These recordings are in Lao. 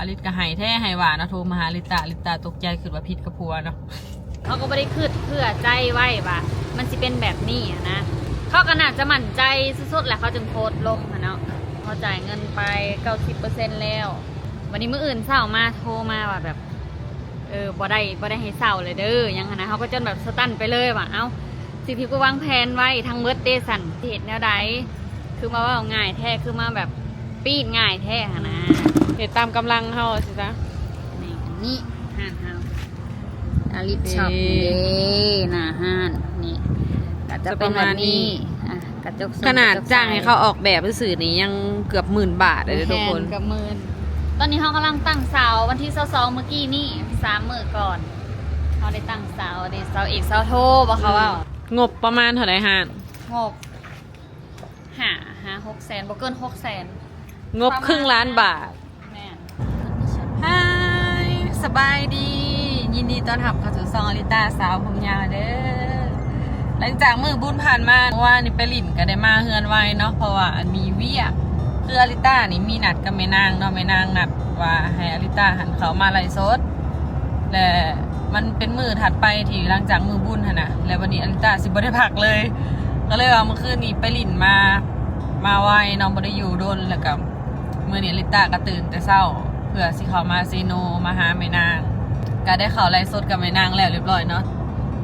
ອາລິດກໍໄຫ້ແທ້ໄຫ້ວ່າເນາະ ໂທມາຫາລິຕາ ລິຕາຕົກໃຈ ຄິດວ່າຜິດກັບຜົວເນາະ. ເຂົາກໍບໍ່ໄດ້ຄິດເຜື່ອໃຈໄວ້ວ່າມັນຊິເປັນແບບນີ້ຫັ້ນນະ ເຂົາກໍໜ້າຈະໝັ້ນໃຈສຸດໆແຫຼະ ເຂົາຈຶ່ງໂພສລົງຫັ້ນເນາະ. ເຮົາຈ່າຍເງິນໄປເກົ້າສິບເປີເຊັນແລ້ວ ບັດນີ້ມື້ອື່ນເຊົ້າມາໂທມາວ່າແບບ ເອີ ບໍ່ໄດ້ ບໍ່ໄດ້ໃຫ້ເຊົ່າເລີຍເດີ ຫຍັງຫັ້ນນະ. ເຮົາກໍຈົນແບບສະຕັນໄປເລີຍວ່າ ເອົ້າ ສິ່ງທີ່ກູວາງແຜນໄວ້ທັງໝົດເດຊັ້ນ ຊິເຮັດແນວໃດ ຄືມາເວົ້າງ່າຍແທ້ ຄືມາແບບປີ້ນງ່າຍແທ້ຫັ້ນນະ. ເຮັດຕາມກຳລັງເຮົາຊີ້ຊະ. ນີ້ ຮ້ານເຮົາ ອາລິດ ເດ້ ຊັອບເດ້ ໜ້າຮ້ານນີ້ ກໍຈະເປັນແບບນີ້ ຈະປະມານນີ້ ອ່ະ ກະຈົກສູງ ຂະໜາດຈ້າງໃຫ້ເຂົາອອກແບບຊື່ໆນີ້ຍັງເກືອບໝື່ນບາດເລີຍເດີທຸກຄົນ ແມ່ນ ເກືອບໝື່ນ. ຕອນນີ້ເຮົາກຳລັງຕັ້ງເສົາ ວັນທີຊາວສອງ ມື້ກີ້ນີ້ ສາມມື້ກ່ອນ ເຮົາໄດ້ຕັ້ງເສົາເດ້ ເສົາເອກເສົາໂທ ບໍ່ເຂົາເວົ້າ. ງົບປະມານເທົ່າໃດຮ້ານ? ງົບ ຫ້າ ຫ້າຫົກແສນ ບໍ່ເກີນຫົກແສນ ງົບເຄິ່ງລ້ານບາດ. ແມ່ນ. ຮາຍ ສະບາຍດີ ຍິນດີຕ້ອນຮັບເຂົ້າສູ່ຊ່ອງອາລິຕາສາວຜົມຍາວເດີ. ຫຼັງຈາກມື້ບຸນຜ່ານມາ ເມື່ອວານນີ້ໄປຫຼິ້ນ ກໍໄດ້ມາເຮືອນໄວເນາະ ເພາະວ່າອັນມີວຽກ ຄືອາລິຕານີ້ມີນັດກັບແມ່ນາງເນາະ ແມ່ນາງນັດວ່າໃຫ້ອາລິຕາຫັ້ນເຂົ້າມາໄລຟ໌ສົດ ແລະ ມັນເປັນມື້ຖັດໄປທີ່ຫຼັງຈາກມື້ບຸນຫັ້ນນະ ແລ້ວບັດນີ້ອາລິຕາຊິບໍ່ໄດ້ພັກເລີຍ ກໍເລີຍວ່າມື້ຄືນນີ້ໄປຫຼິ້ນມາ ມາໄວເນາະ ບໍ່ໄດ້ຢູ່ດົນ ແລ້ວກໍມື້ນີ້ອາລິຕາກໍຕື່ນແຕ່ເຊົ້າ ເພື່ອຊິເຂົ້າມາເຊໂນ ມາຫາແມ່ນາງ ກໍໄດ້ເຂົ້າໄລຟ໌ສົດກັບແມ່ນາງແລ້ວຮຽບຮ້ອຍເນາະ.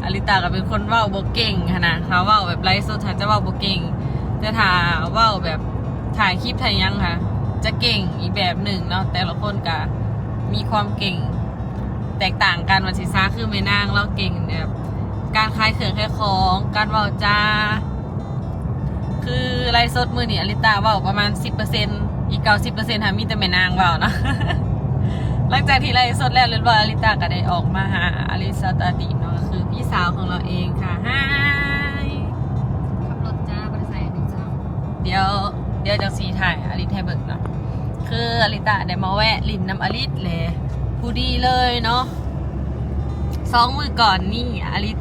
ອາລິຕາກໍເປັນຄົນເວົ້າບໍ່ເກັ່ງຫັ້ນນະ ຖ້າເວົ້າແບບໄລຟ໌ສົດຫັ້ນຈະເວົ້າບໍ່ເກັ່ງ ແຕ່ຖ້າເວົ້າແບບຖ່າຍຄລິບຖ່າຍຫຍັງຫັ້ນ ຈະເກັ່ງອີກແບບໜຶ່ງເນາະ ແຕ່ລະຄົນກໍມີຄວາມເກັ່ງ ແຕກຕ່າງກັນວ່າຊີ້ຊະ. ຄືແມ່ນາງລາວເກັ່ງແບບການຂາຍເຄື່ອງຂາຍຂອງ ການເວົ້າຈາ ຄືໄລຟ໌ສົດມື້ນີ້ອາລິຕາເວົ້າປະມານສິບເປີເຊັນ ອີກເກົ້າສິບເປີເຊັນຫັ້ນມີແຕ່ແມ່ນາງເວົ້າເນາະ. ຫຼັງຈາກທີ່ໄລຟ໌ສົດແລ້ວຮຽບຮ້ອຍ ອາລິຕາກໍໄດ້ອອກມາຫາອາລິດສະຕາດີເນາະ ກໍຄືພີ່ສາວຂອງລາວເອງ. ຫາຍ ຂັບລົດຈ້າ ບໍ່ໄດ້ໃສ່ອັນນີ້ຈ້າ. ດຽວ ດຽວຈັ່ງຊິຖ່າຍອາລິດໃຫ້ເບິ່ງເນາະ. ຄືອາລິຕາໄດ້ມາແວະຫຼິ້ນນຳອາລິດແຫຼະ ຜູ້ດີເລີຍເນາະ. ສອງມື້ກ່ອນນີ້ ອາລິດ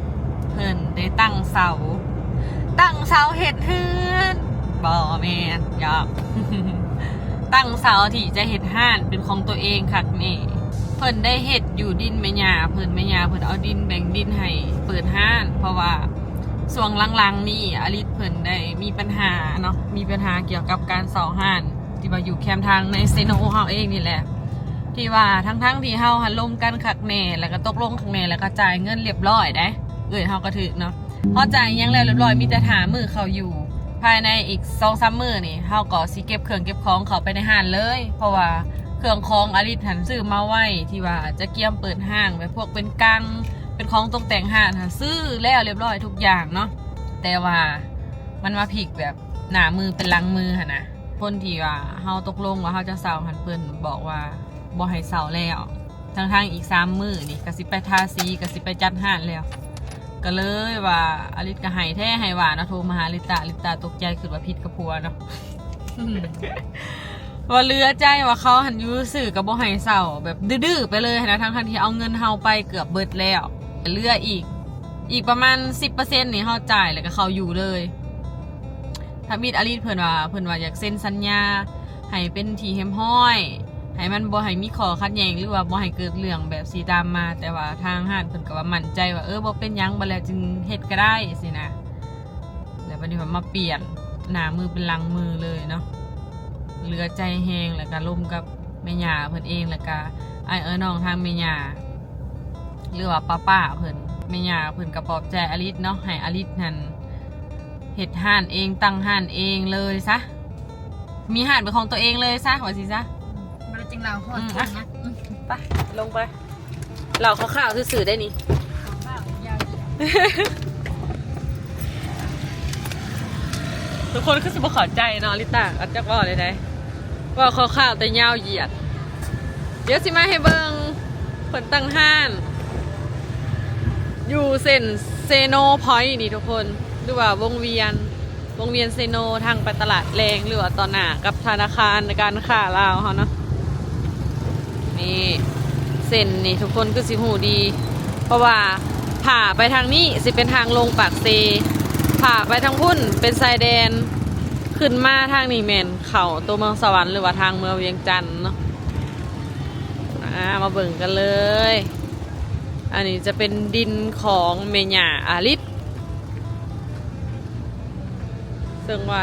ເພິ່ນໄດ້ຕັ້ງເສົາ ຕັ້ງເສົາເຮັດເຮືອນ ບໍ່ແມ່ນ ຢອກ ຕັ້ງເສົາທີ່ຈະເຮັດຮ້ານເປັນຂອງຕົວເອງຄັກແນ່. ເພິ່ນໄດ້ເຮັດຢູ່ດິນແມ່ຍ່າເພິ່ນ ແມ່ຍ່າເພິ່ນເອົາດິນ ແບ່ງດິນໃຫ້ເປີດຮ້ານ ເພາະວ່າຊ່ວງຫຼັງໆນີ້ ອາລິດເພິ່ນໄດ້ມີບັນຫາເນາະ ມີບັນຫາກ່ຽວກັບການເຊົ່າຮ້ານ ທີ່ວ່າຢູ່ແຄມທາງໃນເຊໂນເຮົາເອງນີ້ແຫຼະ ທີ່ວ່າທັງໆທີ່ເຮົາຫັ້ນລົມກັນຄັກແນ່ ແລ້ວກໍຕົກລົງຄັກແນ່ ແລ້ວກໍຈ່າຍເງິນຮຽບຮ້ອຍເດ້ ເອື້ອຍເຮົາກໍຖືກເນາະ ເຮົາຈ່າຍອີ່ຫຍັງແລ້ວຮຽບຮ້ອຍ ມີແຕ່ຖ້າມື້ເຂົາຢູ່. ພາຍໃນອີກສອງສາມມື້ນີ້ ເຮົາກໍຊິເກັບເຄື່ອງເກັບຂອງເຂົ້າໄປໃນຮ້ານເລີຍ ເພາະວ່າເຄື່ອງຂອງອາລິດຫັ້ນຊື້ມາໄວ້ ທີ່ວ່າຈະກຽມເປີດຮ້ານ ແບບພວກເປັນກັງ ເປັນຂອງຕົກແຕ່ງຮ້ານຫັ້ນ ຊື້ແລ້ວຮຽບຮ້ອຍທຸກຢ່າງເນາະ ແຕ່ວ່າມັນມາພິກແບບ ໜ້າມືເປັນຫຼັງມືຫັ້ນນະ. ຄົນທີ່ວ່າເຮົາຕົກລົງວ່າເຮົາຈະເຊົ່າຫັ້ນ ເພິ່ນບອກວ່າບໍ່ໃຫ້ເຊົ່າແລ້ວ ທັງໆອີກສາມມື້ນີ້ກໍຊິໄປທາສີ ກໍຊິໄປຈັດຮ້ານແລ້ວ ກໍເລີຍວ່າອາລິດກໍໄຫ້ແທ້ໄຫ້ວ່າເນາະ ໂທມາຫາລິຕາ ລິຕາຕົກໃຈ ຄິດວ່າຜິດກັບຜົວເນາະ ວ່າເຫຼືອໃຈວ່າເຂົາຫັ້ນຢູ່ຊື່ກໍບໍ່ໃຫ້ເຊົ່າ ແບບດື້ໆໄປເລີຍຫັ້ນນະ ທັງໆທີ່ເອົາເງິນເຮົາໄປເກືອບເບິດແລ້ວ ເຫຼືອອີກ ອີກປະມານສິບເປີເຊັນນີ້ເຮົາຈ່າຍ ແລ້ວກໍເຂົາຢູ່ເລີຍ. ທຳອິດອາລິດເພິ່ນວ່າ ເພິ່ນວ່າຢາກເຊັນສັນຍາໃຫ້ເປັນທີ່ຮຽບຮ້ອຍ ໃຫ້ມັນບໍ່ໃຫ້ມີຂໍ້ຂັດແຍ່ງ ຫຼືວ່າບໍ່ໃຫ້ເກີດເລື່ອງແບບຊິຕາມມາ ແຕ່ວ່າທາງຮ້ານເພິ່ນກໍວ່າໝັ້ນໃຈວ່າ ເອີ ບໍ່ເປັນຫຍັງ ບັດແລ້ວຈຶ່ງເຮັດກໍໄດ້ຊີ້ນະ. ແລ້ວບັດນີ້ເພິ່ນມາປ່ຽນໜ້າມືເປັນຫຼັງມືເລີຍເນາະ ເຫຼືອໃຈແຮງ ແລ້ວກໍລົມກັບແມ່ຍ່າເພິ່ນເອງ ແລ້ວກໍອ້າຍເອື້ອຍນ້ອງທາງແມ່ຍ່າ ຫຼືວ່າປ້າໆເພິ່ນ ແມ່ຍ່າເພິ່ນກໍປອບໃຈອາລິດເນາະ ໃຫ້ອາລິດຫັ້ນເຮັດຮ້ານເອງ ຕັ້ງຮ້ານເອງເລີຍຊະ ມີຮ້ານເປັນຂອງຕົວເອງເລີຍຊະ ວ່າຊີ້ຊະ. ບໍ່ໄດ້ຈຶ່ງລາວຮອດ ອືມ ນະ ອະ ໄປ ລົງໄປ ເລົ່າຄ່າວໆຊື່ໆໄດ້ນີ້ ຄ່າວໆຍາວໆ ທຸກຄົນຄືຊິບໍ່ເຂົ້າໃຈເນາະ ລິຕາກໍຈັກເວົ້າໄດ້ໃດ ເວົ້າຄ່າວໆແຕ່ຍາວຢຽດ. ດຽວຊິມາໃຫ້ເບິ່ງ ເພິ່ນຕັ້ງຮ້ານຢູ່ເສັ້ນເຊໂນພອຍນີ້ທຸກຄົນ ຫຼືວ່າວົງວຽນ ວົງວຽນເຊໂນ ທາງໄປຕະຫຼາດແລງ ຫຼືວ່າຕໍ່ໜ້າກັບທະນາຄານການຄ້າລາວເຮົາເນາະ. ນີ້ເສັ້ນນີ້ທຸກຄົນຄືຊິຮູ້ດີ ເພາະວ່າຖ້າໄປທາງນີ້ຊິເປັນທາງລົງປາກເຊ ຖ້າໄປທາງພຸ້ນເປັນຊາຍແດນ ຂຶ້ນມາທາງນີ້ແມ່ນເຂົ້າຕົວເມືອງສະຫວັນ ຫຼືວ່າທາງເມືອງວຽງຈັນເນາະ. ອ່າ ມາເບິ່ງກັນເລີຍ. ອັນນີ້ຈະເປັນດິນຂອງແມ່ຍ່າອາລິດ ເຊິ່ງວ່າ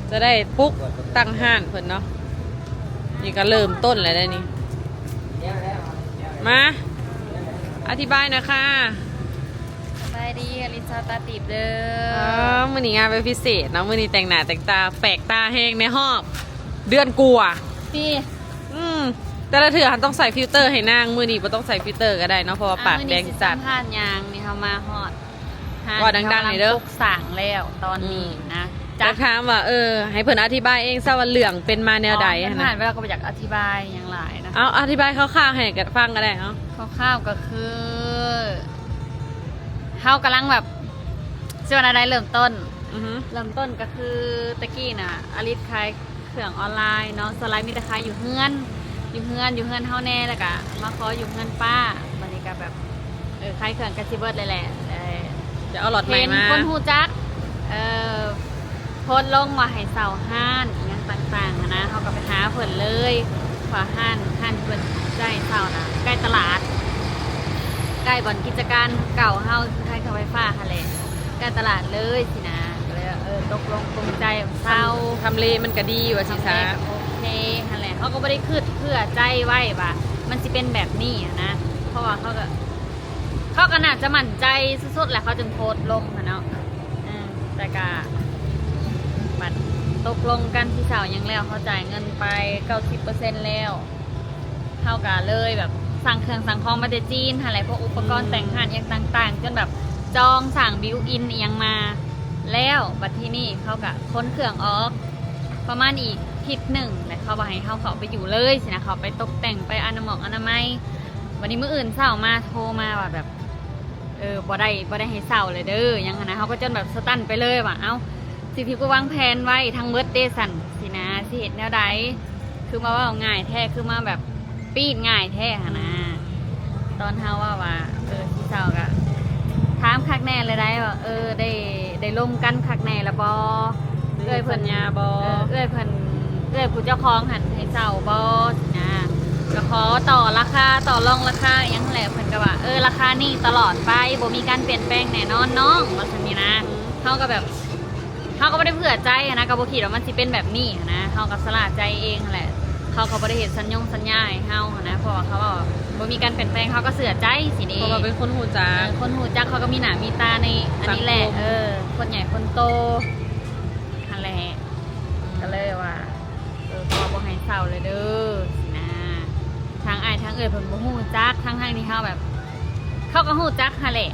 ຈະໄດ້ປຸກຕັ້ງຮ້ານເພິ່ນເນາະ. ນີ້ກໍເລີ່ມຕົ້ນແລ້ວເດ້ນີ້. ມາ ອະທິບາຍໜ້ອຍຄ່ະ. ສະບາຍດີ ອາລິດຊາວຕາຕີບເດີ. ອໍ ມື້ນີ້ງາມເປັນພິເສດເນາະ. ມື້ນີ້ແຕ່ງໜ້າແຕ່ງຕາແປກຕາແຮງໃນຮອບເດືອນກວ່າ. ປີ ອືມ ແຕ່ລະເທື່ອເຮົາຕ້ອງໃສ່ຟິວເຕີໃຫ້ນາງ, ມື້ນີ້ບໍ່ຕ້ອງໃສ່ຟິວເຕີກໍໄດ້ເນາະ ເພາະວ່າ ອ່າ ປາກແດງຈັດ. ຊິສຳພາດຫຍັງນີ້ ເຮົາມາຮອດຮ້ານ ເວົ້າດັງໆ ນີ້ເດີ. ກຳລັງປຸກສ້າງແລ້ວຕອນນີ້ນະ. ອືມ ຢາກຖາມວ່າ ເອີ ໃຫ້ເພິ່ນອະທິບາຍເອງຊະວ່າເລື່ອງເປັນມາແນວໃດຫັ້ນນະ. ເພິ່ນຫານໄວ້ ເຮົາກໍບໍ່ຢາກອະທິບາຍຫຍັງຫຼາຍນະ. ເອົາ ອະທິບາຍຄ່າວໆ ໃຫ້ກັນຟັງກໍໄດ້ເນາະ. ຄ່າວໆ ກໍຄື ເຮົາກຳລັງແບບ ຊິວ່າແນວໃດ ເລີ່ມຕົ້ນ ອືຮຶ ເລີ່ມຕົ້ນກໍຄືແຕ່ກີ້ນະ ອາລິດຂາຍເຄື່ອງອອນລາຍເນາະ. ສ່ວນຫຼາຍມີແຕ່ຂາຍຢູ່ເຮືອນ ຢູ່ເຮືອນ ຢູ່ເຮືອນເຮົາແດ່ ແລ້ວກະມາຂໍຢູ່ເຮືອນປ້າ. ບັດນີ້ກະແບບ ເອີ ຂາຍເຄື່ອງກະຊິເບິດແລ້ວແຫຼະ. ເອີ ຈະເອົາລັອດໃໝ່ມາ ເຫັນຄົນຮູ້ຈັກ ເອີ ໂພສລົງວ່າໃຫ້ເຊົ່າຮ້ານອີ່ຫຍັງຕ່າງໆ ຫັ້ນນະ. ເຮົາກໍໄປຫາເພິ່ນເລີຍ ວ່າຮ້ານ ຮ້ານທີ່ເພິ່ນຈະໃຫ້ເຊົ່ານະ ໃກ້ຕະຫຼາດ ໃກ້ບ່ອນກິດຈະການເກົ່າເຮົາ ຄ້າຍໆ ເຂົ້າໄຟຟ້າຫັ້ນແຫຼະ ໃກ້ຕະຫຼາດເລີຍຊີ້ນະ. ກໍເລີຍວ່າ ເອີ ຕົກລົງປົງໃຈເຊົ່າ. ທຳ ທຳເລມັນກໍດີວ່າຊີ້ຊະ. ທຳເລກໍໂອເຄຫັ້ນແຫຼະ. ເຮົາກໍບໍ່ໄດ້ຄິດເຜື່ອໃຈໄວ້ວ່າມັນຊິເປັນແບບນີ້ຫັ້ນນະ ເພາະວ່າເຂົາກໍ ເຂົາກໍໜ້າຈະໝັ້ນໃຈສຸດໆ ແຫຼະ ເຂົາຈຶ່ງໂພສລົງຫັ້ນເນາະ. ເອີ ແຕ່ກະບັດຕົກລົງກັນຊິເຊົ່າຫຍັງແລ້ວ ເຮົາຈ່າຍເງິນໄປເກົ້າສິບເປີເຊັນແລ້ວ. ເຮົາກະເລີຍແບບສັ່ງເຄື່ອງສັ່ງຂອງມາແຕ່ຈີນຫັ້ນແຫຼະ ພວກອຸປະກອນ ອືມ ແຕ່ງຮ້ານຫຍັງຕ່າງໆ ຈົນແບບຈອງສ້າງບິວອິນອີ່ຫຍັງມາແລ້ວ. ບັດທີນີ້ເຂົາກະຂົນເຄື່ອງອອກ ປະມານອີກທິດໜຶ່ງ ແລ້ວເຂົາວ່າໃຫ້ເຮົາເຂົ້າໄປຢູ່ເລີຍຊີ້ນະ ເຂົ້າໄປຕົກແຕ່ງ ໄປອະນາໝອກອະນາໄມ. ບັດນີ້ມື້ອື່ນເຊົ້າມາໂທມາວ່າແບບ ເອີ ບໍ່ໄດ້ ບໍ່ໄດ້ໃຫ້ເຊົ່າເລີຍເດີ ຫຍັງຫັ້ນນະ. ເຮົາກໍຈົນແບບສະຕັນໄປເລີຍວ່າ ເອົ້າ ສິ່ງທີ່ກູວາງແຜນໄວ້ທັງເບິດເດຊັ້ນ ຊີ້ນະ ຊິເຮັດແນວໃດ ຄືມາເວົ້າງ່າຍແທ້ ຄືມາແບບປີດງ່າຍແທ້ຫັ້ນນະ. ອືມ ຕອນເຮົາເວົ້າວ່າ ເອີ ຊິເຊົ່າ ກະຖາມຄັກແນ່ເລີຍໄດ໋ວ່າ ເອີ ໄດ້ ໄດ້ລົມກັນຄັກແນ່ລະບໍ່ ເອື້ອຍເພິ່ນສັນຍາບໍ່ ເອື້ອຍເພິ່ນ ເອື້ອຍຜູ້ເຈົ້າຂອງຫັ້ນໃຫ້ເຊົ່າບໍ່ຊີ້ນະ. ກໍຂໍຕໍ່ລາຄາ ຕໍ່ລອງລາຄາອີ່ຫຍັງຫັ້ນແຫຼະ. ເພິ່ນກໍວ່າ ເອີ ລາຄານີ້ຕະຫຼອດໄປ ບໍ່ມີການປ່ຽນແປງແນ່ນອນນ້ອງ ວ່າຊັ້ນນີ້ນະ. ອືມ ເຮົາກໍແບບ ເຮົາກໍບໍ່ໄດ້ເຜື່ອໃຈຫັ້ນນະ ກໍບໍ່ຄິດວ່າມັນຊິເປັນແບບນີ້ຫັ້ນນະ. ເຮົາກໍຊະລ່າໃຈເອງຫັ້ນແຫຼະ ເຂົາກໍບໍ່ໄດ້ເຮັດສັນຍົງສັນຍາໃຫ້ເຮົາຫັ້ນນະ ເພາະວ່າເຂົາເວົ້າບໍ່ມີການປ່ຽນແປງ ເຮົາກໍເຊື່ອໃຈຊີ້ເດ. ເພາະວ່າເປັນຄົນຮູ້ຈັກ ເອີ ຄົນຮູ້ຈັກ ເຂົາກໍມີໜ້າມີຕາໃນອັນນີ້ແຫຼະ ສັງຄົມ ເອີ ຄົນໃຫຍ່ຄົນໂຕຫັ້ນແຫຼະ. ອືມ ກໍເລີຍວ່າ ເອີ ເພາະວ່າບໍ່ໃຫ້ເຊົ່າເລີຍເດີຊີ້ນະ. ທາງອ້າຍທາງເອື້ອຍເພິ່ນບໍ່ຮູ້ຈັກ ທັງໆ ທີ່ເຮົາແບບ ເຂົາກໍຮູ້ຈັກຫັ້ນແຫຼະ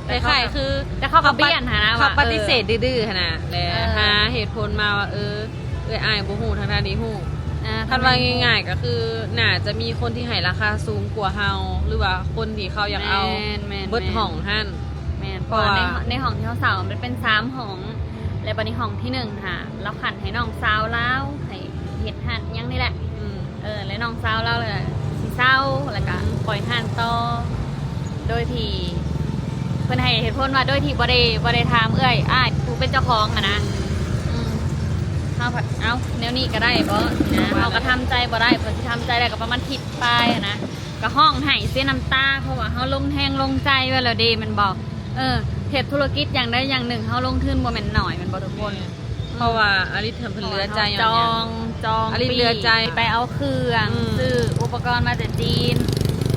ແຕ່ເຂົາ ຄ້າຍໆ ຄື ແຕ່ເຂົາກໍບຽນຫັ້ນນະ ເຂົາ ວ່າ ປະຕິເສດ ເອີ ດື້ໆ ຫັ້ນນະ ແລະ ເອີ ຫາເຫດຜົນມາວ່າ ເອີ ເອື້ອຍອ້າຍບໍ່ຮູ້ ທັງໆ ທີ່ຮູ້. ອ່າ ຄັນວ່າງ່າຍໆ ກໍຄືໜ້າຈະມີຄົນທີ່ໃຫ້ລາຄາສູງກວ່າເຮົາ ຫຼືວ່າຄົນທີ່ເຂົາຢາກເອົາ ແມ່ນໆໆ ເບິດຫ້ອງຫັ້ນ. ແມ່ນ ເພາະວ່າ ເພາະວ່າໃນ ໃນຫ້ອງທີ່ເຮົາເຊົ່າມັນເປັນສາມຫ້ອງ ແລະ ບັດນີ້ຫ້ອງທີໜຶ່ງຫັ້ນ ລາວຂັນໃຫ້ນ້ອງສາວລາວໃຫ້ເຮັດຮ້ານຫຍັງນີ້ແຫຼະ. ອືມ ເອີ ແລະ ນ້ອງສາວລາວແຫຼະຊິເຊົາ ແລ້ວກະ ອືມ ປ່ອຍຮ້ານຕໍ່ ໂດຍທີ່ເພິ່ນໃຫ້ເຫດຜົນວ່າ ໂດຍທີ່ບໍ່ໄດ້ ບໍ່ໄດ້ຖາມເອື້ອຍອ້າຍຜູ້ເປັນເຈົ້າຂອງຫັ້ນນະ. ອືມ ອືມ ເຮົາພັດ ເອົ້າ ແນວນີ້ກໍໄດ້ບໍ? ນະ ເຮົາກໍທຳໃຈບໍ່ໄດ້ ເພິ່ນຊິທຳໃຈໄດ້ກໍປະມານທິດປາຍຫັ້ນນະ ກໍຮ້ອງໄຫ້ເສຍນ້ຳຕາ ເພາະວ່າເຮົາລົງແຮງລົງໃຈໄວ້ແລ້ວເດ ແມ່ນບໍ່? ເອີ ເຮັດທຸລະກິດຢ່າງໃດຢ່າງໜຶ່ງ ເຮົາລົງທຶນບໍ່ແມ່ນໜ້ອຍ ແມ່ນບໍ່ທຸກຄົນ? ແມ່ນ ເພາະວ່າອາລິດເພິ່ນເຫຼືອໃຈ ຈອງ ຈອງ ອາລິດເຫຼືອໃຈ ໄປເອົາເຄື່ອງ ອືມ ຊື້ອຸປະກອນມາແຕ່ຈີນ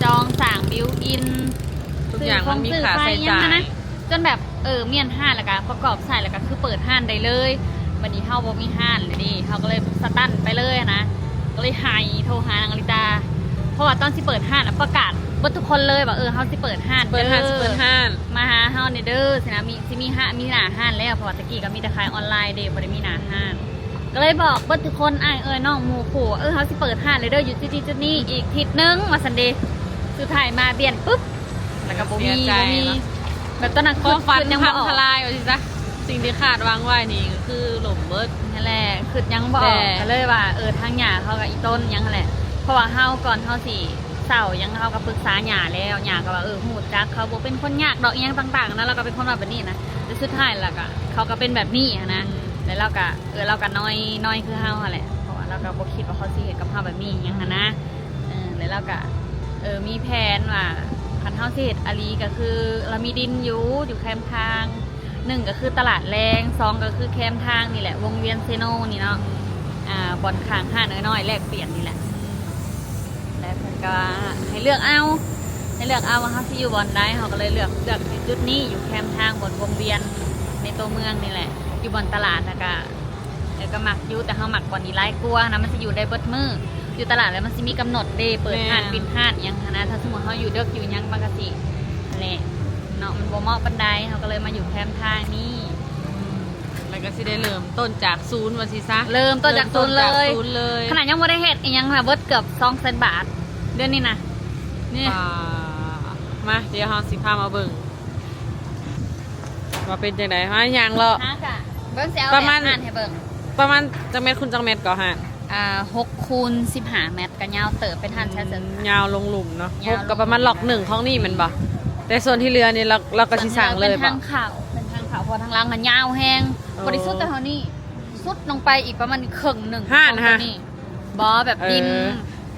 ຈອງສ້າງບິວອິນ ທຸກຢ່າງມັນມີຄ່າໃຊ້ຈ່າຍ ຊື້ຂອງຊື້ໄຟຫຍັງຫັ້ນນະ ຈົນແບບ ເອີ ມ້ຽນຮ້ານ ແລ້ວກະປະກອບໃຊ້ ແລ້ວກະຄືເປີດຮ້ານໄດ້ເລີຍ. ບັດນີ້ເຮົາບໍ່ມີຮ້ານແລ້ວເດ ເຮົາກໍເລີຍສະຕັນໄປເລີຍນະ ກໍເລີຍໄຫ້ໂທຫານາງອາລິດຕາ ເພາະວ່າຕອນຊິເປີດຮ້ານນະ ປະກາດເບິດທຸກຄົນເລີຍວ່າ ເອີ ເຮົາຊິເປີດຮ້ານເດີ ເປີດຮ້ານ ຊິເປີດຮ້ານ ມາຫາເຮົາແດ່ເດີ ຊິນະ ມີ ຊິມີຮ້ານ ມີໜ້າຮ້ານແລ້ວ ເພາະວ່າແຕ່ກີ້ກໍມີແຕ່ຂາຍອອນລາຍເດ ບໍ່ໄດ້ມີໜ້າຮ້ານ. ອືມ ກໍເລີຍບອກເບິດທຸກຄົນ ອ້າຍເອີຍນ້ອງໝູ່ຄູ່ ເອີ ເຮົາຊິເປີດຮ້ານແລ້ວເດີ ຢູ່ຈຸດນີ້ຈຸດນີ້ ອືມ ອີກທິດໜຶ່ງວ່າຊັ້ນເດ. ສຸດທ້າຍມາບຽນປຶບ ແລ້ວກໍບໍ່ມີ ເສຍໃຈ ບໍ່ມີ ເນາະ ແບບຕອນນັ້ນຄວາມຝັນ ຄຶດຍັງບໍ່ອອກ ພັງທະລາຍວ່າຊີ້ຊະ ສິ່ງທີ່ຄາດຫວັງໄວ້ນີ້ກໍຄືລົ້ມເບິດ. ນັ້ນແຫຼະ ຄຶດຍັງບໍ່ອອກ ແຕ່ ກໍເລີຍວ່າ ເອີ ທາງຍ່າເຂົາກໍອີ່ຕົນຫຍັງຫັ້ນແຫຼະ ເພາະວ່າເຮົາ ກ່ອນເຮົາຊິເຊົ່າຫຍັງ ເຮົາກໍປຶກສາຍ່າແລ້ວ ຍ່າກໍວ່າ ເອີ ຮູ້ຈັກ ເຂົາບໍ່ເປັນຄົນຍາກດອກ ອີ່ຫຍັງຕ່າງໆນະ ລາວກໍເປັນຄົນເວົ້າແບບນີ້ນະ ແຕ່ສຸດທ້າຍແລ້ວກໍ ເຂົາກໍເປັນແບບນີ້ຫັ້ນນະ. ອືມ ແລ້ວລາວກໍ ເອີ ລາວກໍນ້ອຍ ນ້ອຍຄືເຮົາຫັ້ນແຫຼະ ເພາະວ່າລາວກໍບໍ່ຄິດວ່າເຂົາຊິເຮັດກັບເຮົາແບບນີ້ຫຍັງຫັ້ນນະ. ເອີ ແລ້ວລາວກໍ ເອີ ມີແຜນວ່າຄັນເຮົາຊິເຮັດອີ່ຫຼີ ກໍຄືລະມີດິນຢູ່ ຢູ່ແຄມທາງ ໜຶ່ງກໍຄືຕະຫຼາດແລງ ສອງກໍຄືແຄມທາງນີ້ແຫຼະ ວົງວຽນເຊໂນນີ້ເນາະ ອ່າ ບ່ອນຂ້າງຮ້ານນ້ອຍໆແລກປ່ຽນນີ້ແຫຼະ ແລ້ວເພິ່ນກໍວ່າໃຫ້ເລືອກເອົາ ໃຫ້ເລືອກເອົາວ່າເຮົາຊິຢູ່ບ່ອນໃດ ເຮົາກໍເລີຍເລືອກ ເລືອກຢູ່ຈຸດນີ້ ຢູ່ແຄມທາງບ່ອນວົງວຽນໃນຕົວເມືອງນີ້ແຫຼະ ຢູ່ບ່ອນຕະຫຼາດ ແລ້ວກໍ ເອີ ກໍມັກຢູ່ ແຕ່ເຮົາມັກບ່ອນນີ້ຫຼາຍກວ່ານະ ມັນຊິຢູ່ໄດ້ເບິດມື້ ຢູ່ຕະຫຼາດແລ້ວມັນຊິມີກຳນົດເດ້ ເປີດຮ້ານ ແມ່ນ ປິດຮ້ານອີ່ຫຍັງຫັ້ນນະ ຖ້າສົມມຸດເຮົາຢູ່ເດິກຢູ່ຫຍັງ ມັນກໍຊິຫັ້ນແຫຼະເນາະ ມັນບໍ່ເໝາະປານໃດ ເຮົາກໍເລີຍມາຢູ່ແຄມທາງນີ້ ແລ້ວກໍຊິໄດ້ເລີ່ມຕົ້ນຈາກສູນວ່າຊີ້ຊະ ເລີ່ມຕົ້ນຈາກສູນເລີຍ ເລີ່ມຕົ້ນຈາກສູນເລີຍ ຂະໜາດຍັງບໍ່ໄດ້ເຮັດອີ່ຫຍັງນະ ເບິດເກືອບສອງແສນບາດ ເດືອນນີ້ນະ ນີ້ ອ່າ ມາ ດຽວເຮົາຊິພາມາເບິ່ງ ວ່າເປັນຈັ່ງໃດ ມາຍ່າງເລາະ ຫາກະເບິ່ງ ຊິເອົາ ປະມານ ແບບຮ້ານໃຫ້ເບິ່ງ ປະມານຈັກແມັດຄູນຈັກແມັດກໍຮ້ານ ອ່າ ຫົກຄູນສິບຫ້າແມັດ ກໍຍາວເຕີບ ເປັນຮ້ານແຊເຊີນ ອືມ ຍາວລົງລຸ່ມເນາະ ຍາວລົງ ຫົກ ກໍປະມານລັອກໜຶ່ງຂອງນີ້ແມ່ນບໍ່? ແຕ່ສ່ວນທີ່ເຫຼືອນີ້ ເຮົາ ເຮົາກໍຊິສ້າງເລີຍບໍ່? ເປັນທາງເຂົ້າ ເປັນທາງເຂົ້າ ເພາະວ່າທາງຫຼັງມັນຍາວແຮງ ອໍ ບໍ່ໄດ້ສຸດເທົ່ານີ້ ສຸດລົງໄປອີກປະມານເຄິ່ງໜຶ່ງ ຮ້ານ ຂອງຕົວນີ້ ບໍ່ ແບບດິນ ເອີ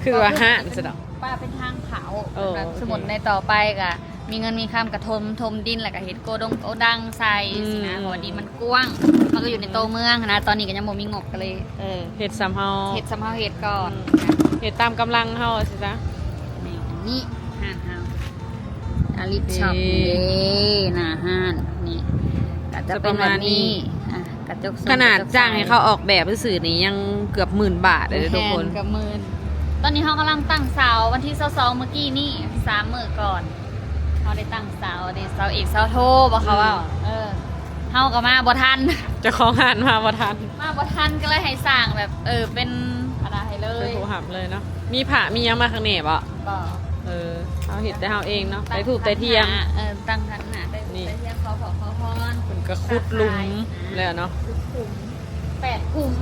ຄືວ່າຮ້ານຊັ້ນດອກ ວ່າເປັນທາງເຂົ້າ ເອີ ແບບ ໂອເຄ ສົມມຸດໃນຕໍ່ໄປກໍ ມີເງິນມີຄຳກະຖົມ ຖົມດິນ ແລ້ວກະເຮັດໂກດົງໂກດັງໃສ່ ອືມ ຊີ້ນະ ເພາະວ່າດິນມັນກວ້າງ ມັນກໍຢູ່ໃນໂຕເມືອງຫັ້ນນະ ຕອນນີ້ກໍຍັງບໍ່ມີງົບ ກໍເລີຍ ເອີ ເຮັດສ່ຳເຮົາ ເຮັດສ່ຳເຮົາເຮັດກ່ອນ ອືມ ເຮັດຕາມກຳລັງເຮົາຊີ້ຊະ ແມ່ນ ນີ້ຮ້ານເຮົາ ອາລິສ ເດ້ ຊັອບ ເດ້ ໜ້າຮ້ານ ນີ້ ກໍຈະເປັນແບບນີ້ ຈະປະມານນີ້ ອ່ະ ກະຈົກສູງ ຂະໜາດຈ້າງໃຫ້ເຂົາອອກແບບຊື່ໆນີ້ ຍັງເກືອບໝື່ນບາດເດ້ ແມ່ນ ທຸກຄົນ ເກືອບໝື່ນ ຕອນນີ້ເຮົາກຳລັງຕັ້ງເສົາ ວັນທີຊາວສອງ ມື້ກີ້ນີ້ ສາມມື້ກ່ອນ ເຮົາໄດ້ຕັ້ງເສົາເດ້ ເສົາເອກເສົາໂທ ບໍ່ເຂົາເວົ້າ ອືມ ເອີ ເຮົາກໍມາບໍ່ທັນ ເຈົ້າຂອງຮ້ານມາບໍ່ທັນ ມາບໍ່ທັນ ກໍເລີຍໃຫ້ສ້າງແບບ ເອີ ເປັນອັນນັ້ນໃຫ້ເລີຍ ເປັນຜູ້ຮັບເລີຍເນາະ ມີພະມີຫຍັງມາຂ້າງແນ່ບໍ່? ບໍ່ ເອີ ເຮົາເຮັດແຕ່ເຮົາເອງເນາະ ໄຕ້ທູບໄຕ້ທຽນ ເອີ ຕັ້ງຂັນຫ້າ ໄຕ້ທູບໄຕ້ທຽນ ຂໍພອນ ຂໍພອນ ເພິ່ນກໍຂຸດຫຼຸມແລ້ວເນາະ ຂຸດຂຸມ ແປດຂຸມ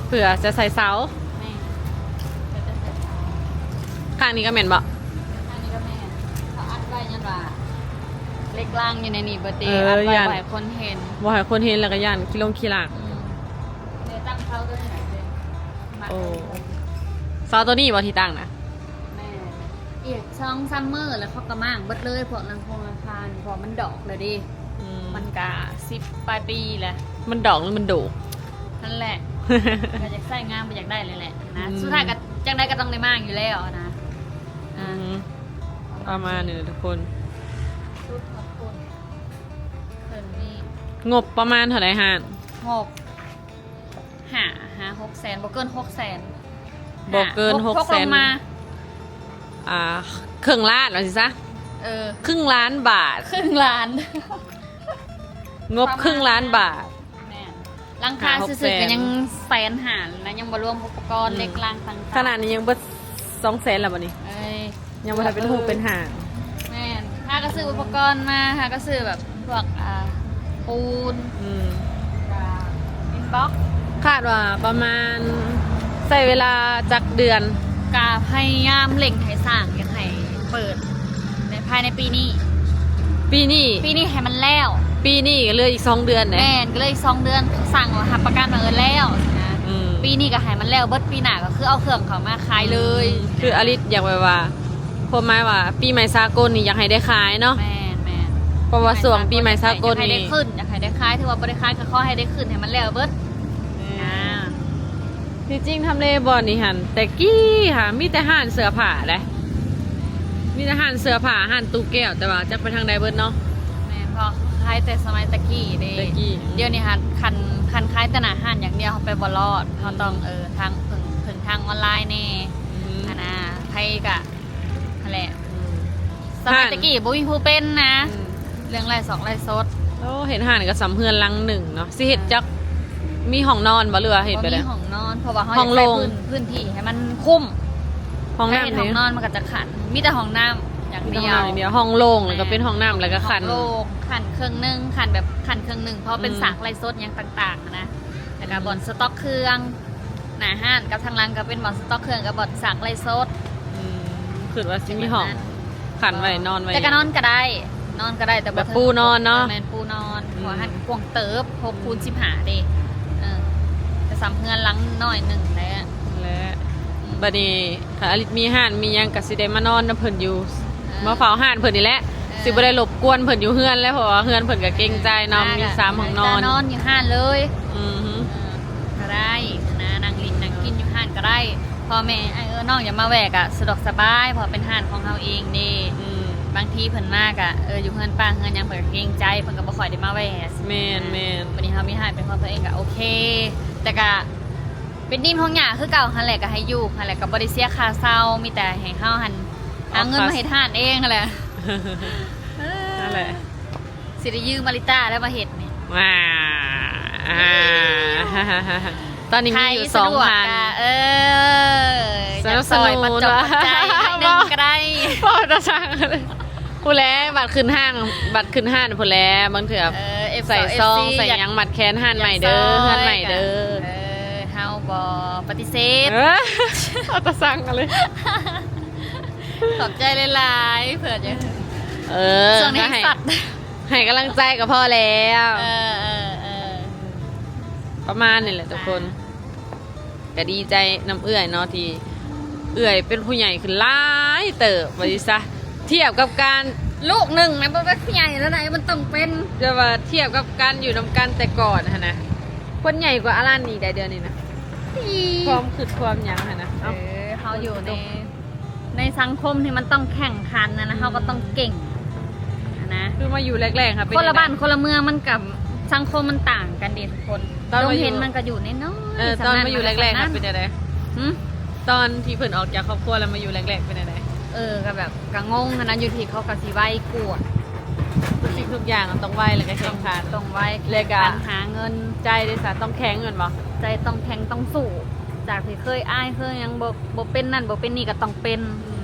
ເພື່ອຈະໃສ່ເສົາ ແມ່ນ ເພື່ອຈະໃສ່ເສົາ ຂ້າງນີ້ກໍແມ່ນບໍ່? ຂ້າງນີ້ກໍແມ່ນ ເຂົາອັດໄວ້ຍ້ອນວ່າເຫຼັກລາງຢູ່ໃນນີ້ເບິດເດ້ ເອີ ອັດໄວ້ ຢ້ານ ບໍ່ໃຫ້ຄົນເຫັນ ບໍ່ໃຫ້ຄົນເຫັນ ແລ້ວກໍຢ້ານຂີ້ຫຼົງຂີ້ຫຼາກ ອືມ ເດ ຕັ້ງເສົາຕົວນີ້ແຫຼະ ໂອ້ ເສົາຕົວນີ້ບໍ່ທີ່ຕັ້ງນະ? ແມ່ນ ອີກສອງສາມມື້ແລ້ວເຂົາກໍມ້າງເບິດເລີຍ ພວກຫຼັງຄົງຫຼັງຄາ ເພາະມັນດອກແລ້ວເດ້ ອືມ ມັນກະສິບປາຍປີແລ້ວ ມັນດອກຫຼືມັນໂດກ? ນັ້ນແຫຼະ ກໍຢາກໃຊ້ງານ ບໍ່ຢາກໄດ້ແຫຼະນະ ອືມ ສຸດທ້າຍກໍຈັ່ງໃດກໍຕ້ອງໄດ້ມ້າງຢູ່ແລ້ວນະ ອືມ ອ່າ ປະມານນີ້ແຫຼະທຸກຄົນ ສຸດຂອບຄຸນ ເພິ່ນມີ ງົບປະມານເທົ່າໃດຮ້ານ? ງົບ ຫ້າ ຫ້າ ຫົກແສນ ບໍ່ເກີນຫົກແສນ ບໍ່ເກີນຫົກແສນ ຫົກ ຫົກລົງມາ ອ່າ ເຄິ່ງລ້ານວ່າຊີ້ຊະ ເອີ ເຄິ່ງລ້ານບາດ ເຄິ່ງລ້ານ ງົບເຄິ່ງລ້ານບາດ ແມ່ນ ຫຼັງຄາຊື່ໆກໍຍັງແສນຫ້າແລ້ວນະ ຍັງບໍ່ລວມອຸປະກອນ ອືມ ເຫຼັກລາງຕ່າງໆ ຂະໜາດນີ້ຍັງເບິດສອງແສນແລ້ວບັດນີ້ ເອີຍ ຍັງບໍ່ທັນເປັນຮູບເປັນຮ່າງ ແມ່ນ ຫາກໍຊື້ອຸປະກອນມາ ຫາກໍຊື້ແບບພວກ ອ່າ ປູນ ອືມ ກະອິນບັອກ ຄາດວ່າປະມານໃຊ້ເວລາຈັກເດືອນ? ກະພະຍາຍາມເລັ່ງໃຫ້ສ້າງ ຢາກໃຫ້ເປີດໃນ ພາຍໃນປີນີ້ ປີນີ້ ປີນີ້ໃຫ້ມັນແລ້ວ ປີນີ້ກໍເຫຼືອອີກສອງເດືອນເດ້ ແມ່ນ ກໍເຫຼືອອີກສອງເດືອນ ສ້າງວ່າຮັບປະກັນວ່າ ເອີ ແລ້ວນະ ອືມ ປີນີ້ກໍໃຫ້ມັນແລ້ວເບິດ ປີໜ້າກໍຄືເອົາເຄື່ອງເຂົ້າມາຂາຍເລີຍ ອືມ ຄືອາລິສຢາກແບບວ່າ ຄວາມໝາຍວ່າປີໃໝ່ສາກົນນີ້ຢາກໃຫ້ໄດ້ຂາຍເນາະ ແມ່ນໆ ເພາະວ່າຊ່ວງປີໃໝ່ສາກົນນີ້ຢາກໃຫ້ໄດ້ຂຶ້ນ ຢາກໃຫ້ໄດ້ຂາຍ ຖືວ່າບໍ່ໄດ້ຂາຍກໍຂໍໃຫ້ໄດ້ຂຶ້ນໃຫ້ມັນແລ້ວເບິດ ແມ່ນ ອ່າ ທີ່ຈິງທຳເລບ່ອນນີ້ຫັ້ນ ແຕ່ກີ້ຫາມີແຕ່ຮ້ານເສື້ອຜ້າເດ້ ມີແຕ່ຮ້ານເສື້ອຜ້າ ຮ້ານຕູ້ແກ້ວ ແຕ່ວ່າຈັກໄປທາງໃດເບິດເນາະ ແມ່ນ ເພາະຂາຍແຕ່ສະໄໝແຕ່ກີ້ເດ້ ແຕ່ກີ້ ດຽວນີ້ຫັ້ນ ຄັນ ຄັນຂາຍແຕ່ໜ້າຮ້ານຢ່າງດຽວ ເຮົາໄປບໍ່ລອດ ເຮົາຕ້ອງ ອືມ ເອີ ທາງ ເພິ່ງ ເພິ່ງທາງອອນລາຍແດ່ ອືມ ຫັ້ນນະ ໃຜກະ ຫັ້ນແຫຼະ ອືມ ສະໄໝແຕ່ກີ້ບໍ່ມີຜູ້ເປັນນະ ອືມ ເລື່ອງໄລຟ໌ສອກໄລຟ໌ສົດ ໂອ້ ເຮັດຮ້ານກໍສ່ຳເຮືອນຫຼັງໜຶ່ງເນາະ ຊິເຮັດ ອ່າ ຈັກ ມີຫ້ອງນອນບໍ່ ຫຼືວ່າເຮັດແບບໃດ? ບໍ່ມີຫ້ອງນອນ ເພາະວ່າເຮົາຢາກໃຊ້ພື້ນ ພື້ນທີ່ໃຫ້ມັນຄຸ້ມ ຫ້ອງນ້ຳ ຖ້າເຮັດຫ້ອງນອນມັນກໍຈະຂັນ ມີແຕ່ຫ້ອງນ້ຳຢ່າງດຽວ ມີແຕ່ຫ້ອງນ້ຳຢ່າງດຽວ ຫ້ອງໂລ່ງ ແລ້ວກໍເປັນຫ້ອງນ້ຳ ແລ້ວກໍຂັນ ຫ້ອງໂລ່ງ ຂັນເຄິ່ງໜຶ່ງ ຂັນແບບ ຂັນເຄິ່ງໜຶ່ງ ເພາະເປັນ ອືມ ສາກໄລຟ໌ສົດຫຍັງຕ່າງໆ ນະ ແລ້ວກໍ ອືມ ບ່ອນສະຕັອກເຄື່ອງ ໜ້າຮ້ານກັບທາງຫຼັງກໍເປັນບ່ອນສະຕັອກເຄື່ອງກັບບ່ອນສາກໄລຟ໌ສົດ ອືມ ຄິດວ່າຊິມີຫ້ອງ ແບບນັ້ນ ຂັນໄວ້ ນອນໄວ້ ແຕ່ກໍນອນກໍໄດ້ ນອນກໍໄດ້ ແຕ່ບໍ່ ແບບປູນອນເນາະ ເອີ ແມ່ນປູນອນ ອືມ ເພາະວ່າຫັ້ນກວ້າງເຕີບ ຫົກ ອືມ ຄູນສິບຫ້າເດ້ ເອີ ກໍສ່ຳເຮືອນຫຼັງນ້ອຍໜຶ່ງແຫຼະ ແຫຼະ ບັດນີ້ຄັນອາລິດມີຮ້ານມີຫຍັງກໍຊິໄດ້ມານອນນຳເພິ່ນຢູ່ ເອີ ມາເຝົ້າຮ້ານເພິ່ນນີ້ແຫຼະ ເອີ ຊິບໍ່ໄດ້ລົບກວນເພິ່ນຢູ່ເຮືອນແລ້ວ ເພາະວ່າເຮືອນເພິ່ນກໍເກງໃຈເນາະ ເອີ ມີສາມຫ້ອງນອນ ນອນຢູ່ຮ້ານເລີຍ ອືຮຶ ເອີ ກໍໄດ້ນະ ນັ່ງຫຼິ້ນນັ່ງກິນຢູ່ຮ້ານກໍໄດ້ ພໍ່ແມ່ອ້າຍເອື້ອຍນ້ອງຢາກມາແວ່ກໍສະດວກສະບາຍ ເພາະເປັນຮ້ານຂອງເຮົາເອງເດ້ ອືມ ບາງທີເພິ່ນມາກໍ ເອີ ຢູ່ເຮືອນປ້າເຮືອນຫຍັງ ເພິ່ນກໍເກງໃຈ ເພິ່ນກໍບໍ່ຄ່ອຍໄດ້ມາແວ່ ແມ່ນໆ ບັດນີ້ເຮົາມີຮ້ານເປັນຂອງຕົວເອງກໍໂອເຄ ແຕ່ກໍ ເປັນໜີ້ເປັນຫ່ວງຍາຄືເກົ່າຫັ້ນແຫຼະ ກໍໃຫ້ຢູ່ຫັ້ນແຫຼະ ກໍບໍ່ໄດ້ເສຍຄ່າເຊົ່າ ມີແຕ່ໃຫ້ເຮົາຫັ້ນຫາເງິນມາເຮັດຮ້ານເອງຫັ້ນແຫຼະ ນັ້ນແຫຼະ ຊິໄດ້ຢືມອາລິຕາແລ້ວມາເຮັດນີ້ ວ້າ ຕອນນີ້ມີຢູ່ສອງພັນ ເອີ ສະໜັບສະໜູນ ຢາກຊ່ອຍປັດຈົກປັດໄຈໜ້ອຍໜຶ່ງກໍໄດ້ ເວົ້າຕາຊ່າງ ພຸ້ນແຫຼະ ບັດຂຶ້ນຫ້າງ ບັດຂຶ້ນຮ້ານພຸ້ນແຫຼະ ບາງເທື່ອ ເອີ ໃສ່ຊອງ ໃສ່ຫຍັງ ມັດແຂນຮ້ານໃໝ່ເດີ ເຮືອນໃໝ່ເດີ ເອີ ເຮົາບໍ່ປະຕິເສດ ເອີ ເອົາຕາສັ່ງເອົາເລີຍ ຂອບໃຈຫຼາຍໆ ເພື່ອຈະ ເອີ ຊ່ວງນີ້ໃຫ້ ໃຫ້ກຳລັງໃຈກໍພໍແລ້ວ ເອີ ເອີ ເອີ ປະມານນີ້ແຫຼະທຸກຄົນ. ກໍດີໃຈນຳເອື້ອຍເນາະ ທີ່ເອື້ອຍເປັນຜູ້ໃຫຍ່ຂຶ້ນຫຼາຍເຕີບ ວ່າຊັ້ນຊະ ທຽບກັບການ ລູກໜຶ່ງນະ ບໍ່ເປັນຜູ້ໃຫຍ່ແລ້ວໃດ ມັນຕ້ອງເປັນ ແຕ່ວ່າທຽບກັບການຢູ່ນຳກັນແຕ່ກ່ອນຫັ້ນນະ ເພິ່ນໃຫຍ່ກວ່າອາລັນອີກໃດ ດຽວນີ້ນະ ຄວາມຄິດຄວາມຫຍັງຫັ້ນນະ ເອີ ເຮົາຢູ່ໃນ ໃນສັງຄົມທີ່ມັນຕ້ອງແຂ່ງຂັນນະ ເຮົາກໍຕ້ອງເກັ່ງຫັ້ນນະ ຄືມາຢູ່ແລກໆ ເປັນ ຄົນລະບ້ານຄົນລະເມືອງ ມັນກໍສັງຄົມມັນຕ່າງກັນເດ້ທຸກຄົນ ໂຮງຮຽນມັນກໍຢູ່ນ້ອຍໆ ເອີ ຕອນມາຢູ່ແລກໆ ເປັນຈັ່ງໃດ? ຫື? ຕອນທີ່ເພິ່ນອອກຈາກຄອບຄົວແລ້ວມາຢູ່ແລກໆ ເປັນຈັ່ງໃດ? ເອີ ກໍແບບກໍງົງຫັ້ນນະ ຢູ່ທີ່ເຂົາກໍຊິໄວກວ່າ ທຸກສິ່ງທຸກຢ່າງຕ້ອງໄວ ແລ້ວກໍແຂ່ງຂັນ ຕ້ອງໄວ ແລ້ວກໍຫາເງິນ ໃຈເດ້ຊະ ຕ້ອງແຂງແມ່ນບໍ່? ໃຈຕ້ອງແຂງ ຕ້ອງສູ້ ຈາກທີ່ເຄີຍອາຍເຄີຍຫຍັງ ບໍ່ ບໍ່ເປັນນັ້ນບໍ່ເປັນນີ້ກໍຕ້ອງເປັນ ອືມ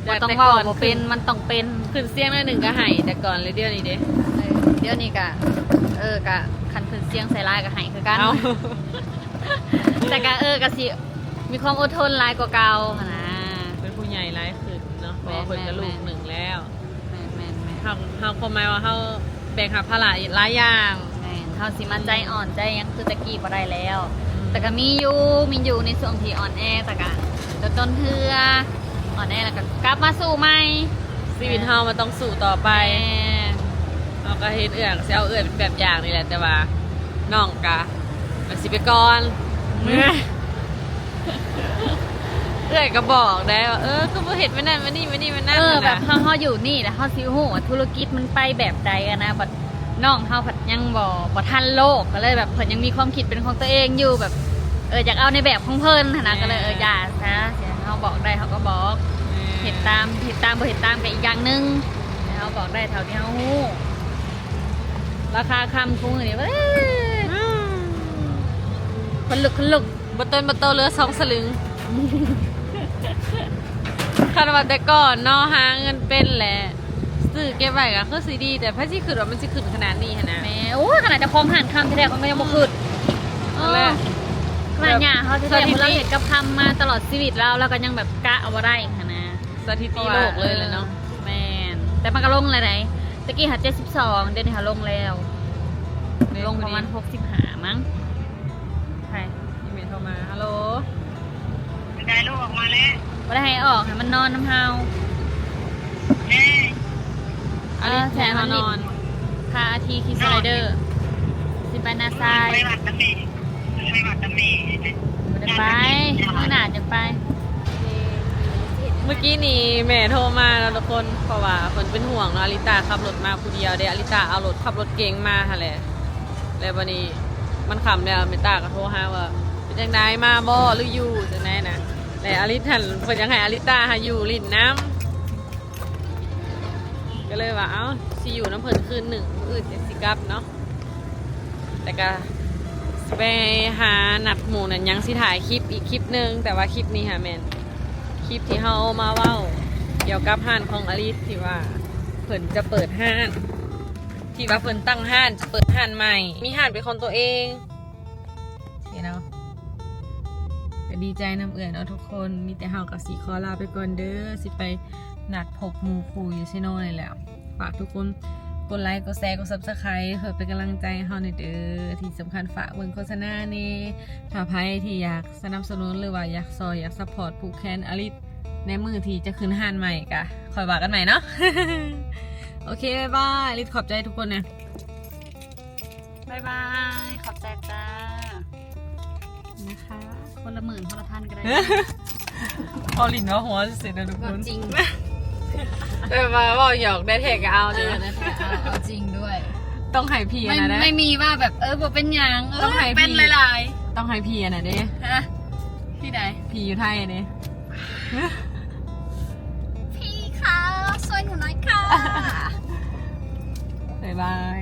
ບໍ່ຕ້ອງເວົ້າ ບໍ່ເປັນ ມັນຕ້ອງເປັນ ຂຶ້ນສຽງໜ້ອຍໜຶ່ງກໍໄຫ້ແຕ່ກ່ອນ ແລ້ວດຽວນີ້ເດ້? ເອີ ດຽວນີ້ກໍ ເອີ ກໍຄັນຂຶ້ນສຽງໃສ່ຫຼາຍກໍໄຫ້ຄືກັນ ແຕ່ກໍ ເອີ ກໍຊິມີຄວາມອົດທົນຫຼາຍກວ່າເກົ່າຫັ້ນນະ ເປັນຜູ້ໃຫຍ່ຫຼາຍຂຶ້ນເນາະ ເພາະວ່າເພິ່ນກໍລູກໜຶ່ງແລ້ວ ແມ່ນໆໆ ເຮົາ ເຮົາ ຄວາມໝາຍວ່າເຮົາແບກຮັບພາລະຫຼາຍຢ່າງ ແມ່ນ ເຮົາຊິມາໃຈອ່ອນໃຈຫຍັງຄືແຕ່ກີ້ບໍ່ໄດ້ແລ້ວ ອືມ ແຕ່ກໍມີຢູ່ ມີຢູ່ໃນຊ່ວງທີ່ອ່ອນແອ ແຕ່ກໍດົນໆເທື່ອ ອ່ອນແອແລ້ວກໍກັບມາສູ້ໃໝ່ ຊີວິດເຮົາມັນຕ້ອງສູ້ຕໍ່ໄປ ແມ່ນ ເຮົາກໍເຫັນເອື້ອຍ ກໍຊິເອົາເອື້ອຍເປັນແບບຢ່າງນີ້ແຫຼະ ແຕ່ວ່ານ້ອງກໍ ກໍຊິໄປກ່ອນ ເອື້ອຍກໍບອກໄດ້ວ່າ ເອີ ຄືບໍ່ເຮັດແບບນັ້ນແບບນີ້ແບບນີ້ແບບນັ້ນ ເອີ ແບບເຮົາ ເຮົາຢູ່ນີ້ແລ້ວເຮົາຊິຮູ້ວ່າທຸລະກິດມັນໄປແບບໃດຫັ້ນນະ ບັດນ້ອງເຮົາພັດຍັງບໍ່ ບໍ່ທັນໂລກ ກໍເລີຍແບບເພິ່ນຍັງມີຄວາມຄິດເປັນຂອງຕົວເອງຢູ່ ແບບ ເອີ ຢາກເອົາໃນແບບຂອງເພິ່ນຫັ້ນນະ ກໍເລີຍ ເອີ ຢ່າຊະ ເຮົາບອກໄດ້ເຮົາກໍບອກ ເຮັດຕາມ ເຮັດຕາມບໍ່ເຮັດຕາມກໍອີກຢ່າງໜຶ່ງ ແຕ່ເຮົາບອກໄດ້ເທົ່າທີ່ເຮົາຮູ້ ລາຄາຄຳຄູ່ມື້ນີ້ ອືມ ຄົນລຸກ ຄົນລຸກ ບໍ່ຕົ້ນບໍ່ໂຕເຫຼືອສອງສະລຶງ ຄັນວ່າແຕ່ກ່ອນເນາະ ຫາເງິນເປັນແຫຼະ ຊື້ເກັບໄວ້ກໍຄືຊິດີ ແຕ່ໃຜຊິຄິດວ່າມັນຊິຂຶ້ນຂະໜາດນີ້ຫັ້ນນະ ແມ່ ໂອ້ຍ ຂະໜາດເຈົ້າຂອງຮ້ານຄຳແທ້ໆ ເຂົາກໍຍັງບໍ່ຄິດ ເອີ ນັ້ນແຫຼະ ຂະໜາດຍ່າເຮົາແທ້ໆ ເພິ່ນເຮັດກັບຄຳມາຕະຫຼອດຊີວິດລາວ ລາວກໍຍັງແບບກະບໍ່ໄດ້ຫັ້ນນະ ສະຖິຕິໂລກເລີຍແຫຼະເນາະ ເອີ ແມ່ນ ແຕ່ມັນກໍລົງແລ້ວໃດ ແຕ່ກີ້ຫາເຈັດສິບສອງ ດຽວນີ້ຫາລົງແລ້ວ ລົງປະມານຫົກສິບຫ້າ ມັ້ງ ໃຜ ອີເມລໂທມາ ຮັລໂຫຼ ໄດ້ລູກອອກມາແລ້ວ ບໍ່ໄດ້ໃຫ້ອອກ ໃຫ້ມັນນອນນຳເຮົາ ເດ້ ອາລິດ ເອີ ໃຫ້ເຮົານອນ ພາອາທີຂີ່ສະໄລເດີ ຊິໄປນາຊາຍ ໄປວັດນຳແມ່ ໄປວັດນຳແມ່ ບໍ່ໄດ້ໄປ ມື້ໜ້າຈັ່ງໄປ ມື້ກີ້ນີ້ແມ່ໂທມາເນາະທຸກຄົນ ເພາະວ່າເພິ່ນເປັນຫ່ວງເນາະ ອາລິຕາຂັບລົດມາຜູ້ດຽວເດ້ ອາລິຕາເອົາລົດ ຂັບລົດເກັງມາຫັ້ນແຫຼະ ແລ້ວບັດນີ້ມັນຄ່ຳແລ້ວ ແມ່ຕາກໍໂທຫາວ່າ ເປັນຈັ່ງໃດ ມາບໍ່ ຫຼືຢູ່ຈັ່ງໃດນະ ແລະອາລິດຫັ້ນ ເພິ່ນຢາກໃຫ້ອາລິຕາຫາຢູ່ຫຼິ້ນນຳ ກໍເລີຍວ່າ ເອົ້າ ຊິຢູ່ນຳເພິ່ນຄືນໜຶ່ງ ມື້ອື່ນຈັ່ງຊິກັບເນາະ ແຕ່ກໍຊິໄປຫານັດໝູ່ນັດຫຍັງ ຊິຖ່າຍຄລິບອີກຄລິບໜຶ່ງ ແຕ່ວ່າຄລິບນີ້ຫາແມ່ນຄລິບທີ່ເຮົາເອົາມາເວົ້າກ່ຽວກັບຮ້ານຂອງອາລິດ ທີ່ວ່າເພິ່ນຈະເປີດຮ້ານ ທີ່ວ່າເພິ່ນຕັ້ງຮ້ານ ຈະເປີດຮ້ານໃໝ່ ມີຮ້ານເປັນຂອງຕົວເອງ ນີ້ເນາະ ກໍດີໃຈນຳເອື້ອຍເນາະທຸກຄົນ ມີແຕ່ເຮົາກໍຊິຂໍລາໄປກ່ອນເດີ ຊິໄປນັດພົບໝູ່ຄູ່ຢູ່ເຊໂນນີ້ແຫຼະ ຝາກທຸກຄົນ ກົດໄລ ກົດແຊ ກົດ Subscribe ເພື່ອເປັນກຳລັງໃຈໃຫ້ເຮົາແດ່ເດີ້. ທີ່ສຳຄັນຝາກເບິ່ງໂຄສະນາແດ່ ຖ້າໃຜທີ່ຢາກສະໜັບສະໜູນ ຫຼືວ່າຢາກຊ່ອຍ ຢາກ support ຜູກແຂນອາລິດໃນມື້ທີ່ຈະຂຶ້ນຮ້ານໃໝ່ ກະຄ່ອຍວ່າກັນໃໝ່ເນາະ. ໂອເຄ ບາຍບາຍ ອາລິດ ຂອບໃຈທຸກຄົນແດ່. ບາຍບາຍ ຂອບໃຈຈ້າ ນະຄະ. ຄົນລະໝື່ນ ຄົນລະພັນກໍໄດ້ ເວົ້າຫຼິ້ນເວົ້າຫົວຊື່ໆ ເດີທຸກຄົນ ເວົ້າຈິງ ແບບວ່າເວົ້າຫຍອກ ໄດ້ແທ້ກໍເອົາ ເອີ ເດີ ໄດ້ແທ້ເອົາ ເອົາຈິງດ້ວຍ ຕ້ອງໃຫ້ພີ້ອັນນັ້ນເດ້ ໄມ່ມີວ່າແບບ ເອີ ບໍ່ເປັນຫຍັງ ຕ້ອງໃຫ້ພີ້ ເປັນຫຼາຍໆ ຕ້ອງໃຫ້ພີ້ອັນນັ້ນເດ້ ຮະ ພີ້ໃດ? ພີ້ຢູ່ໄທເດ້ ພີ່คะ ช่วยหนูหน่อยค่ะ ບາຍບາຍ.